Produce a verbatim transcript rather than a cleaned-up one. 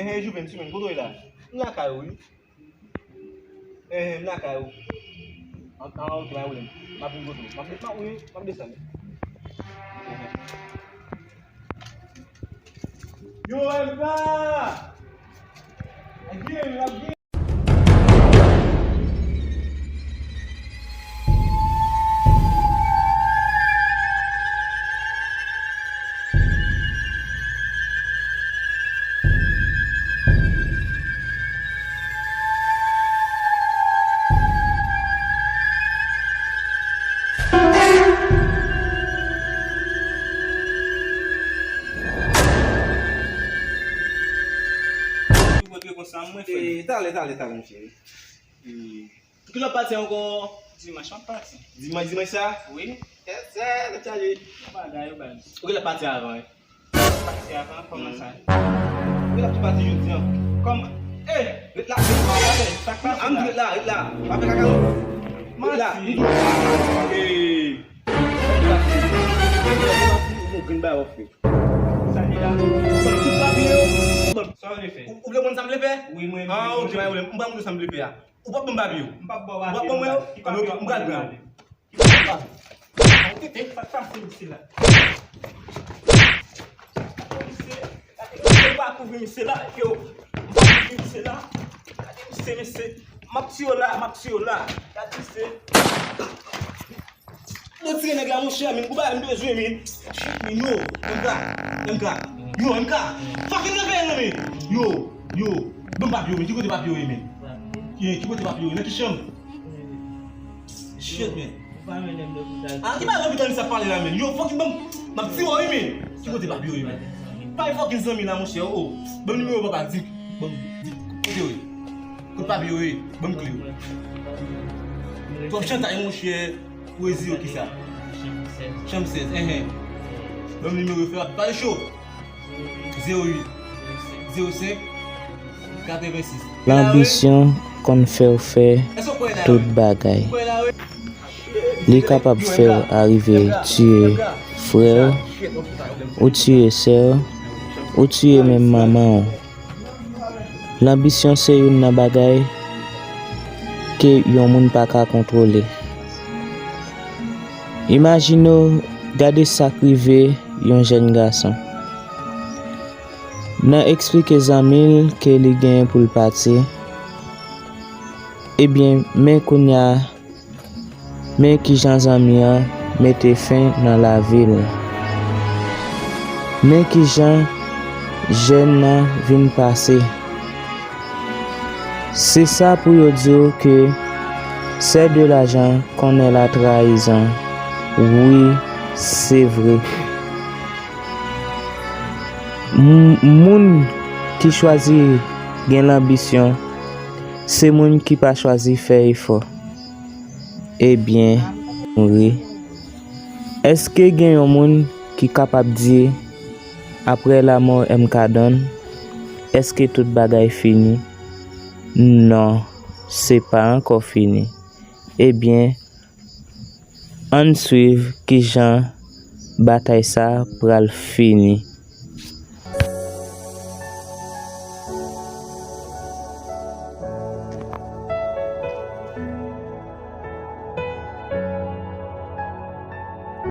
Enhen, Jouven, m simen, kote w ye la? M lakay ou, wi. Enhen, m lakay ou. An, an, ok, pa gen pwoblèm. M ap vin kote w. M ap de-, m ap, wi, m ap desann. Enhen. Yo, M K! Ap gen, ap gen. Ou kontre konsa, mwen, frè m. E, talè, talè, talè, m cheri. E, pou ki lè w ap pati ankò? Dimanch, m ap pati. Dimanch, dimanch sa? Wi. Yes, sir, tèt chaje. Bon bagay, yo, baz. Pou ki lè w ap pati avan, wi? Pati avan, kòman sa? Ou ap tou pati jodi an. Kòman? Eh! Ret la, ret la, ret la. Sa k pase la? Ann ret la, ret la. Pa fè kaka non. Ret la. Manti. Eh! Ou gon grenn bagay w ap fè. Sa Ou konn tout papye yo? Sa w vle fè? Ou, ou vle konn sa m vle fè? Wi, mwen. Ah, ok, pa gen pwoblèm. M pral montre w sa m vle fè a. Ou p ap ban m papye yo? M p ap ba w papye. Ou p ap ban mwen yo? Ah, men ok, m pral pran yo. Ou tete, pa t pase misye la. Misye, gade misye, pa kouvri misye la, yo. M pa kouvri misye la. Gade misye, mesye. M ap tiye w la, m ap tiye w la. Gade misye. Retire nèg la, monchè, men pou bagay m bezwen, men. Shit, men, yo, M K, M K. Yo, M K. Fucking leve, non, men. Yo, yo. Ban m papye yo, men. Ki kote papye yo ye, men? Ki, ki kote papye yo ye? Nan ki chanm? Shit, men. Ah, ki bagay lopital sa pale la, men? Yo, fucking ban m, m ap tiye w, wi, men. Ki kote papye yo ye, men? Pa gen fucking zanmi la, monchè, oh. Ban m nimewo papa, di, ban m, di, kote yo ye? Kote papye yo ye? Ban m kle yo. Twòp chantay, monchè. Pwezi yo kisa? Chanm sèz, enhen. Ban m nimewo yo, frè, pale cho. Zewo uit, zewo senk, katrevensis. Lanbisyon konn fè w fè tout bagay. Li kapab fè w arive tiye frè w, ou tiye sè w, ou tiye menm manman w. Lanbisyon se youn nan bagay ke yon moun pa ka kontwole. Imajine w, gade sa k rive yon jèn gason. Nan eksplike zanmi l ke li genyen pou l pati, ebyen, men kounye a, men kijan zanmi an mete fen nan lavi l. Men kijan jèn nan vin pase. Se sa pou yo di w ke c'est de l'argent qu'on est la trahison. Wi, se vre. M-, moun ki chwazi gen lanbisyon, se moun ki pa chwazi fè efò. Ebyen, mouri. Èske gen yon moun ki kapab di, apre lamò M K Don, èske tout bagay fini? Non, se pa ankò fini. Ebyen, ann swiv kijan batay sa pral fini.